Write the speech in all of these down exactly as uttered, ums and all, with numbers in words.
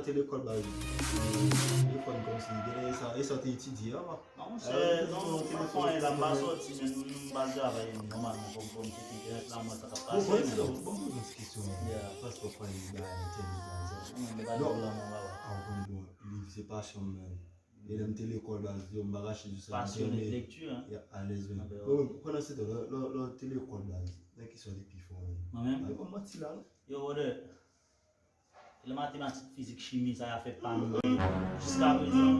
Te lekòl baz. Telefòn kòmsi, genlè e sa, e sa te etidye a, pa? Non, monchè, non, mwen fè anyen la, m pa sòti, men m pa travay nòmalman, kòm, kòm se te entènèt la, mwen sa k ap pase, men. Bon, bon, bon, bon, ti kesyon, man. Yeah. Paske w pale de bagay entènèt la, sa. Non, men pa di pou lanmò, papa. Ah, w konn bon, liv se pasyon m, man. E lè m te lekòl, baz, yo, m pa ka chita sou sa, m te renmen lekti, hein. Yeah, alèz, man. Ah, ben, bon, pandan se tan, lè, lè, lè w te lekòl, baz, nan ki sa w te pi fò, man? Mwen menm? Pa fè m manti la, non. Yo, brother. E lè matematik, fizik, chimi, sa y a fè pa nou, men jiska prezan,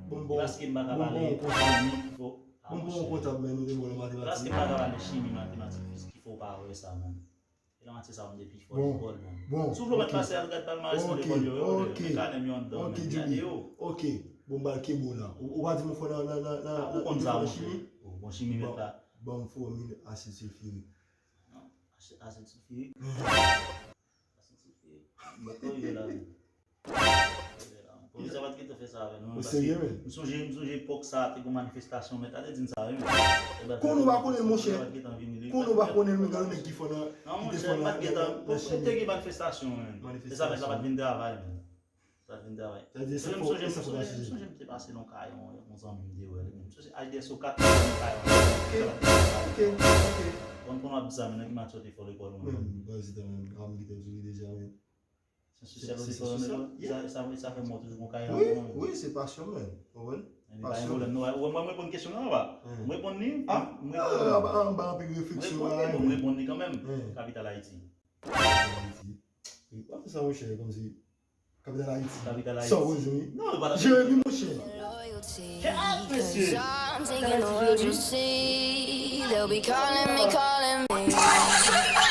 e paske m pa ka pale chimi ki fè w, ah, monchè, e paske m pa ka pale chimi, matematik, fizik ki fè w pa wè sa, man. E lè matye sa, m te pi fò lekòl, man. Si w vle w mèt pase al gad palmarès nan lekòl yo, yo, men kanè m yo anndan, men, gade yo. Ok, bon, m pral kenbe w la. Ou, ou pa di m ou fò nan, nan, nan, nan, ou konn sa, monchè. Bon, chimi mèt la. Ban m fòmil asid silfirik. Non, asid silfirik. Asid silfirik. Mwen konnen la. Pwofesè pa t gentan fè sa avè nou, non. Ou serye, men? M sonje, m sonje epòk sa, te gon manifestasyon, mèt la te di n sa, wi, men. Konnen w pa konnen l, monchè. Konnen w pa konnen l, men gade nèg ki fò nan, ki te fò nan, nan chimi. Non, monchè, pa t gentan, te gen manifestasyon, men. E sa, mèt la pa t vin travay, men. Pa t vin travay. Sa di, e sa fò, e sa fò. M sonje, m sonje m te pase nan kay yon, yon zanmi m te wè li, men. M sonje H D S O kat nan kay yon. Ok, ok, ok. Bon, konnen w ap di sa, men nan ki match ou te fò lekòl ou, men? Men, baz, se ta menm, a m gentan di w li deja, men. Se sou sèl ou te fò nan lekòl? Sa, sa, sa fè mwen toujou gon kay la, wi, men. Wi, se pasyon, men. Ou konprann? Men pa gen pwoblèm, non. Ou wè, m reponn kesyon an, papa. M reponn li, m reponn li. Ah, anba anpil refleksyon la, men. M reponn li, bon, m reponn li kanmenm. Kapital Ayiti. Kapital Ayiti. Wi, w ap fè sa, monchè, kòmsi. Kapital Ayiti. Kapital Ayiti. Sa w bezwen, wi. Non, li pa t ap Jeremi, monchè. Kèt, mesye. Kapital Ayiti, Jeremi.